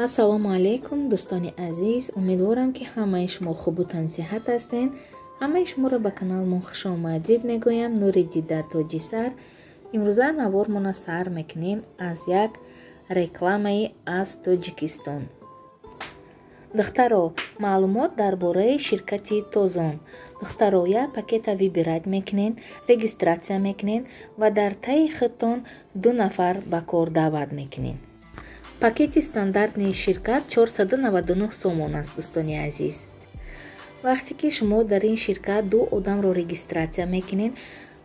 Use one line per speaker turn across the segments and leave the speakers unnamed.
Ассалому алайкум, дӯстони азиз. Умедворам, ки ҳамаи шумо хубу тансиҳат ҳастед. Ҳамаи шуморо ба каналмон хушомадид мегӯям. Нури дида, тоҷи сар. Имрӯза навормона сар мекунем аз як рекламаи аз Тоҷикистон. Духтаро, маълумот дар бораи ширкати Тозон. Духтаро, як пакета выбирать мекунен, регистрация мекунен ва дар таи худтон 2 нафар ба кор даъват мекунен. Пакети стандартни ширкат 499 сомон аст, дӯстони азиз. Вақте ки шумо дар ин ширкат 2 одамро регистрация мекунед,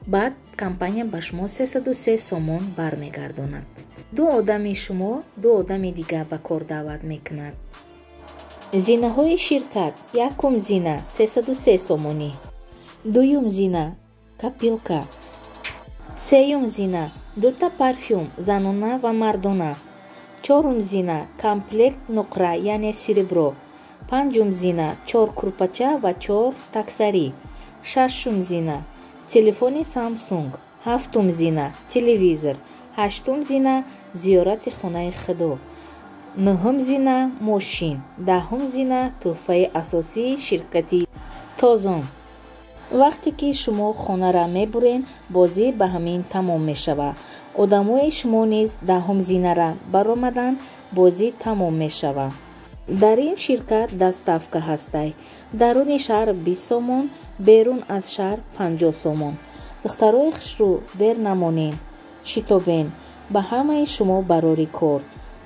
баъд компания ба шумо 303 сомон бармегардонад. 2 одами шумо 2 одами дига ба кор даъват мекунад. Зинаҳои ширкат: якум зина 303 сомонӣ, дуюм зина копилка, сеюм зина дута парфюм занона ва мардона, чорум зина комплект нуқра, яъне серебро, панҷум зина 4 курпача ва 4 таксарӣ, шашум зина телефони Самсунг, ҳафтум зина телевизор, ҳаштум зина зиёрати хонаи Худо, нуҳум зина мошин, даҳум зина тӯҳфаи асосии ширкати Тозон. Вақте ки шумо хонара мебурен, бозӣ ба ҳамин тамом мешавад. Одамои шумо низ даҳум зинара баромаданд, бозӣ тамом мешавад. Дар ин ширкат доставка ҳастай. Даруни шаҳр 20 сомон, берун аз шаҳр 50 сомон. Духтарои хушрӯ, дер намонен, шитобен. Ба ҳамаи шумо барори кор.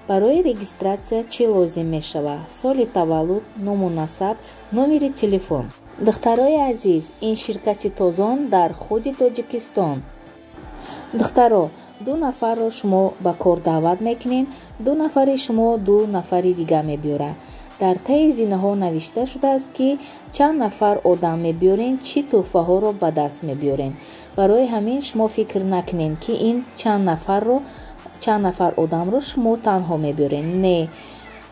Барои регистрация чӣ лозим мешавад? Соли таваллуд, ному насаб, номери телефон. Духтарои азиз, ин ширкати Тозон дар худи Тоҷикистон. Духтаро, 2 нафарро шумо ба кор даъват мекунед, 2 нафари шумо 2 нафари дига мебиёрад. Дар таи зинаҳо навишта шудааст, ки чанд нафар одам мебиёрен, чӣ тӯҳфаҳоро ба даст мебиёрен. Барои ҳамин шумо фикр накунед, ки ин чанд нафар одамро шумо танҳо мебиёрен. Не,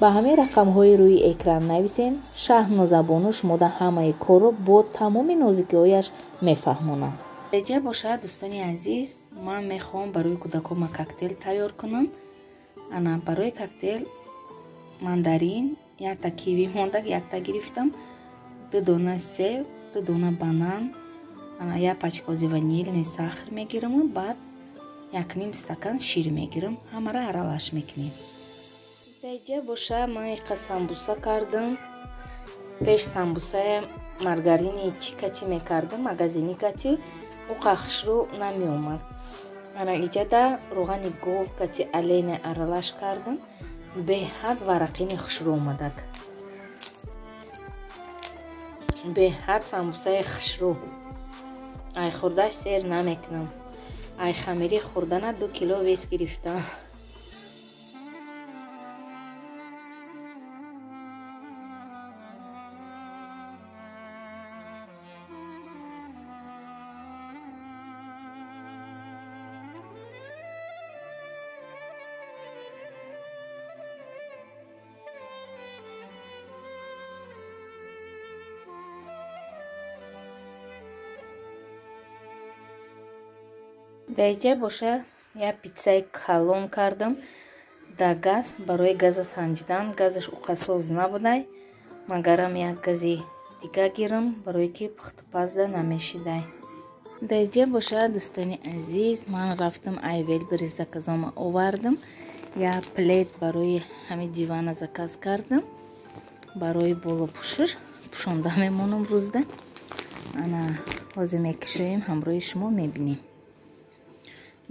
ба ҳамин рақамҳои рӯи экран нависен. Шаҳнозабону шумо да ҳамаи корро бо тамоми нозикиҳояш мефаҳмонад. Реҷа бошад, дӯстони азиз, ман мехоҳам барои кӯдакома коктейл тайёр кунам. Ана барои коктейл мандарин, якта киви мондаг, якта гирифтам, 2 дона себ, 2 дона банан, ана як пачкози ванилни сахар мегираму баъд 1,5 стакан шир мегирам. Ҳамаро аралаш мекунем. Реҷа боша, ман иқа самбуса кардам. Пеш самбусая маргарини чӣ кати мекардам, магазини кати, уқа хушрӯ намеомад. Ана иҷада рӯғани гов кати олене аралаш кардам, беҳад варақини хушрӯ омадак. Беҳад самбусаи хушрӯ. Ай хӯрдаш сер намекунам. Ай хамирӣ хӯрдана 2 кило вес гирифтам. Даиҷа боша, як питсаи калон кардам дар газ барои газа санҷидан. Газаш уқасоз набудай, магарам як гази дига гирам, барое ки пухтупазда намешидай. Даиҷа боша, дӯстони азиз, ман рафтам ай Wildberries заказома овардам. Як плед барои ҳамин дивана заказ кардам, барои болопӯшиш пӯшонда мемонам рӯзда. Ана ҳозир мекушоем, ҳамроҳи шумо мебинем.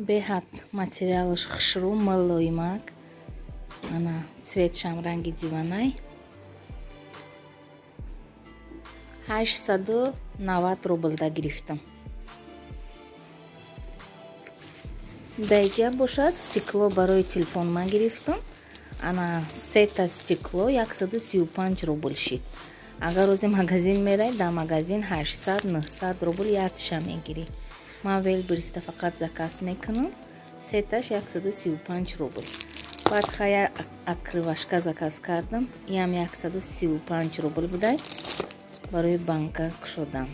Беҳад материалаш хушрӯ, мулоимак. Ана цветшам ранги диванай. 890 рублда гирифтам. Даиҷа бошад, стекло барои телефон ман гирифтам. Ана сета стекло 135 рубл шид. Агар рӯзи магазин мерай, дар магазин 800-900 рубл якша мегирӣ. Ман Wildberries-да фақат заказ мекунам. Сеташ 135 рубл. Баъд хая открывашка заказ кардам. Иам 135 рубл будай. Барои банка кушодам.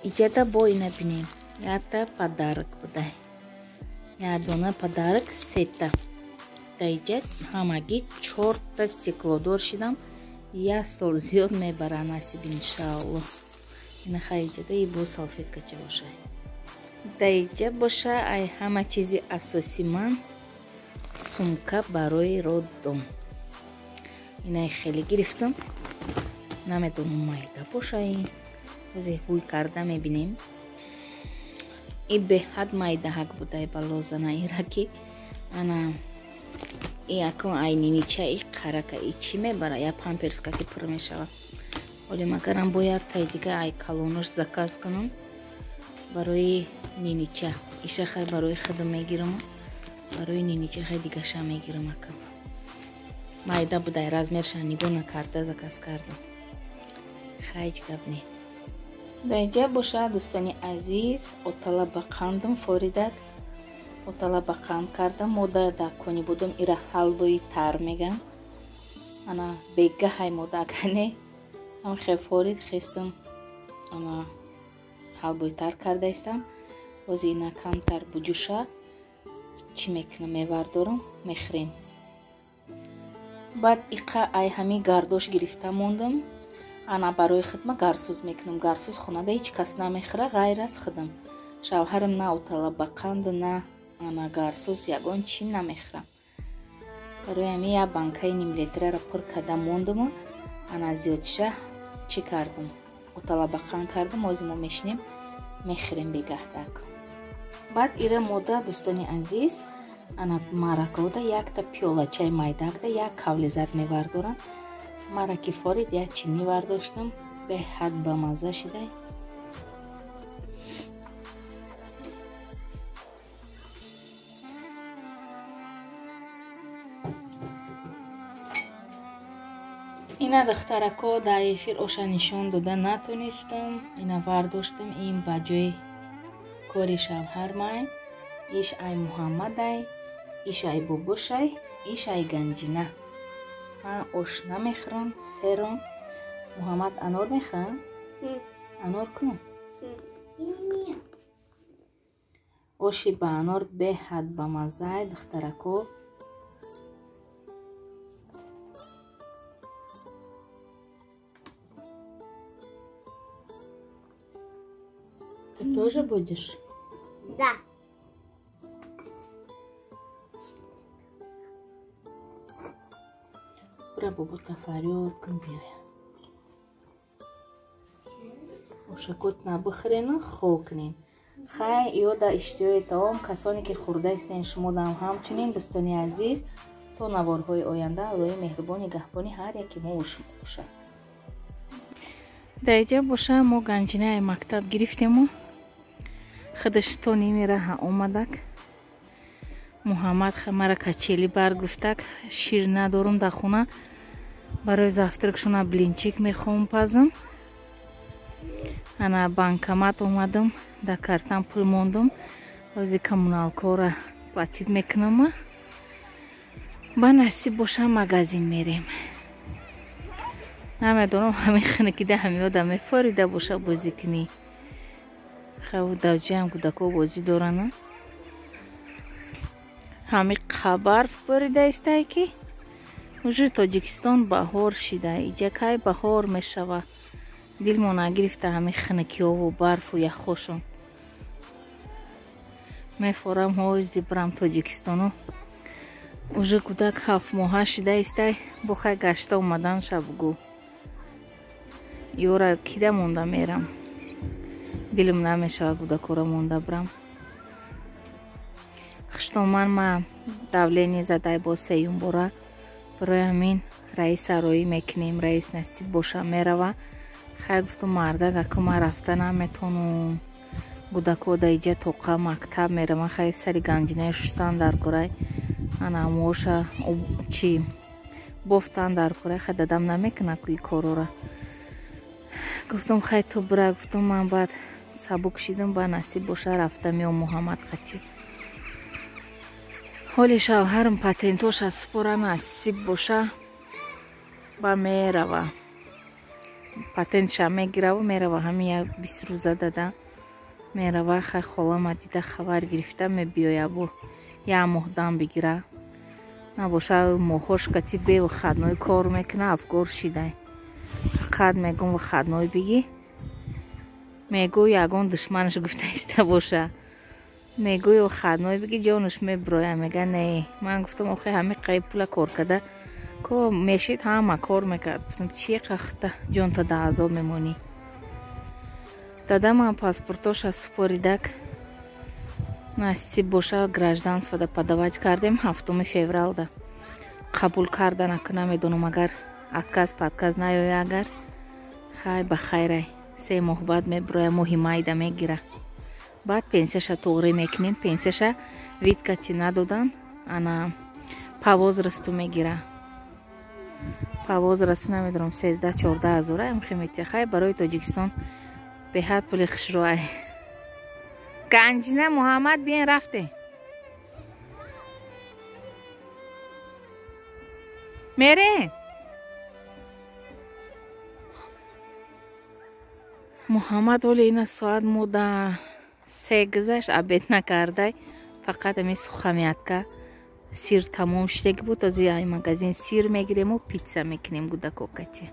Иҷада бо ина бинем. Якта подарок будай. Як дона подарок сета. Даиҷа ҳамагӣ 4та стеклодор шидам. Як сол зиёд мебара насиб иншаалло. Ина хайҷада и бо салфеткача боша. Даиҷа боша ай ҳама чизи асоси ман сумка барои роддом. Инай хеле гирифтам. Намедонам майда боша ин. Озе ҳуй карда мебинем. И беҳад майдаҳак будай балозана ираки. Ана и акун ай нинича и қарака и чӣ мебара? Я памперскати пур мешава. Оле магарам бояд тай дига ай калонош заказ кунам барои нинича. Иша хай барои худам мегирам, барои нинича хай дигаша мегирам акам. Майда будай размерша нигоҳ накарда заказ кардам. Хай ҳеҷ гап не. Даиҷа боша дӯстони азиз, отала ба қандам форидак. Отала ба қанд кардам. Мода дар кони будум ира ҳалвои тар меган. Ана бегаҳай мода акане. Ам хе форид хестам. Ана ҳалвои тар кардаистам. Бози ина камтар буҷуша. Чӣ мекунам, мевардорам, мехӯрем. Баъд иқа ай ҳами гардош гирифта мондам. Ана барои хидма гарсӯз мекунам. Гарсӯз хонада ҳеҷ кас намехӯра ғайр аз худам. Шавҳарам на отала ба қанд, на ана гарсӯз ягон чӣ намехӯрам. Барои ҳами як банкаи нимлитраро пур карда мондаму ана зиёдша чӣ кардам? Отала ба қанд кардам. Ози мо мешинем, мехӯрем бегаҳдак. Баъд ира мода дӯстони азиз, ана маракода якта пиёлачаи майдакда як кавли зард мевардорам. Мараки форид як чинӣ вардоштам. Беҳад бамазза шидай. Ина духтарако дар эфир оша нишон дода натонистам. Ина вардоштам. Ин ба ҷои кори шавҳармай, иш ай Муҳаммадай, иш ай бобошай, иш ай Ганҷина. Ман ош намехӯрам, сером. Муҳаммад анор мехӯрам? Анор кунам? Оши ба анор беҳад бамаззай духтарако. Ты тоже будешь?
Да.
Бра бобота фарёд кун биёя. Ошакот набихӯрену хо кунем. Хай иёда иштиҳои таом касоне ки хӯрда истен шумодам ҳамчунин дӯстони азиз, то наворҳои оянда Аллоҳи меҳрубон нигаҳбони ҳар яки мо шумо бошад. Даиҷа боша мо ганҷинаи мактаб гирифтему худаш то ними раҳа омадак. Муҳаммад мара качели баргуфтак, шир надорум дар хона, барои завтракшона блинчик мехоҳам пазам. Ана банкомат омадам, дар картам пул мондам. Ози коммуналкора платит мекунам. Ба насиб боша магазин мерем. Намедонам ҳамин хунукида ҳамиёда мефорида боша бозӣ кунӣ. Хав даҷаам кӯдако бозӣ доранд. Ҳами барф борида истай ки уже Тоҷикистон баҳор шида. Иҷа кай баҳор мешава. Дилмо нагирифта ҳами хунукиёву барфу яхошон. Мефорам ҳози бирам Тоҷикистону. Уже кӯдак 7 моҳа шида истай. Бо хай гашта омадан шабгӯ. Ёра кида монда мерам. Дилм намешава кӯдакора монда бирам. Хуштоман ма давление задай бо сеюм бора. Барои ҳамин раиса роӣ мекунем. Раис насиб боша мерава. Хай гуфтум мардак аку ма рафта наметонум. Кӯдако да иҷа тоқа мактаб мераван. Хай сари ганҷинаи шуштан дар курай. Ана моша чи бофтан дар курай. Хай дадам намекуна ку и корора. Гуфтум хай ту бира. Гуфтум ман баъд сабук шидам, ба насиб боша рафта меом Муҳаммад қатӣ. Ҳоли шавҳарам патентоша спора насиб боша ба мерава. Патентша мегираву мерава. Ҳамин як 20 рӯза дада мерава. Хай холама дида хабар гирифта мебиёя бо як моҳ дам бигира. Набоша моҳош кати бе выходной кор мекуна, афгор шидай. Фақат мегум выходной бигӣ. Мегӯ ягон душманаш гуфта иста боша. Мегӯй выходной бигӣ ҷонаш меброя. Мега не. Ман гуфтам охи ҳами қай пула кор када. Ко мешид ҳама кор мекард. Гуфтам чи қахта ҷонта да азоб мемонӣ. Дадамам паспортоша супоридак. Насиб боша гражданство да подавать кардем 7 февралда. Қабул карда нака намедонам агар отказ падказ наёя агар. Хай ба хайрай. 3 моҳ баъд меброя, моҳи майда мегира. Баъд пенсияша туғрӣ мекунем. Пенсияша видкати надодан, ана по возрасту мегира. По возрасту намедонам 13-14 ҳазор ам хеметия. Хай барои Тоҷикистон беҳад пули хушрӯай. Ганҷина Муҳаммад биен рафте. Мере? Муҳаммад оли ина соат мода 3 гузашт, обед накардай. Фақат ами сухомятка сир тамом шидаги буд. Аз ай магазин сир мегирему питса мекунем гудакокати.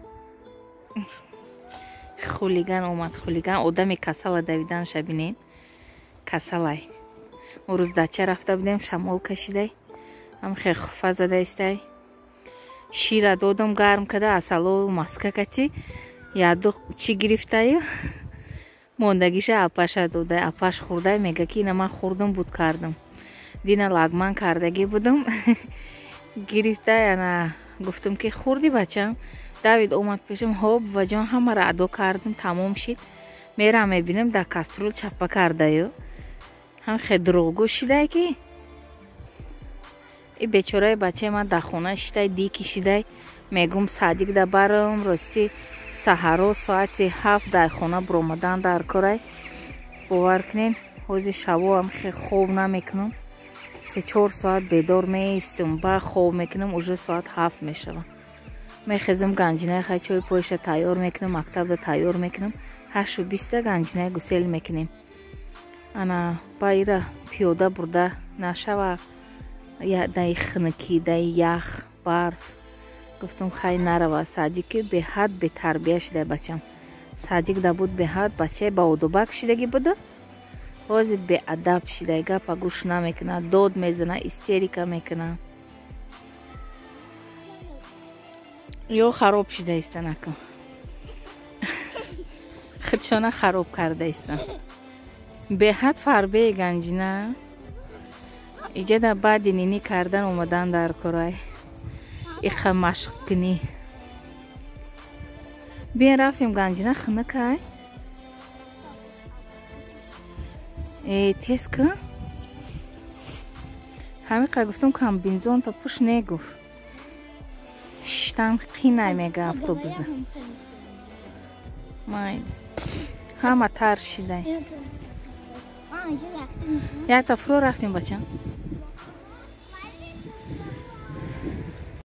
Хулиган омад, хулиган. Одами касала давиданша бинен. Касалай. Мо рӯз дача рафта будем, шамол кашидай. Ам хе хуфа зада истай. Шира додам гарм када, асало маска кати. Яду чӣ гирифтаю? Мондагиша апаша додай, апаш хӯрдай, мега ки ина ман хӯрдам буд кардам. Дина лагман кардагӣ будам. Гирифтай, ана гуфтам ки хӯрди бачам. Давид омад пешам, ҳо буваҷон ҳамаро адо кардам, тамом шид. Мерам мебинам дар каструл чапа кардаю. Ҳам хе дурӯғгӯ шидай ки. И бечораи бачаи ман дар хона шидай, дики шидай. Мегум садик да барам, рости саҳаро соати 7 дар хона буромадан дар корай. Бовар кунен, ҳози шабо ҳам хе хоб намекунам. 3-4 соат бедор меистам, ба хоб мекунам, уже соат 7 мешава. Мехезам ганҷинаи хай чой пойша тайёр мекунам, мактабда тайёр мекунам. 8:20 ганҷинаи гусел мекунем. Ана ба ира пиёда бурда нашава, даи хунукӣ, даи ях, барф. Гуфтам хай нарава. Садики беҳад бетарбия шидай бачам. Садик да буд беҳад бачаи баодобак шидагӣ буда. Ҳозир беадаб шидай, гапа гӯш намекунад, дод мезана, истерика мекунад. Ё хароб шида иста накун. Худшона хароб карда иста. Беҳад фарбеи ганҷина. Иҷада баъди нинӣ кардан омадан дар корай. Иқа машқ кунӣ. Биен рафтем ганҷина хунукай. Тез кун. Ҳамиқа гуфтам комбинзон та пуш негуфт. Шиштан қинай мега автобусда. Май. Ҳама тар шидай. Якта фуро рафтем бачам.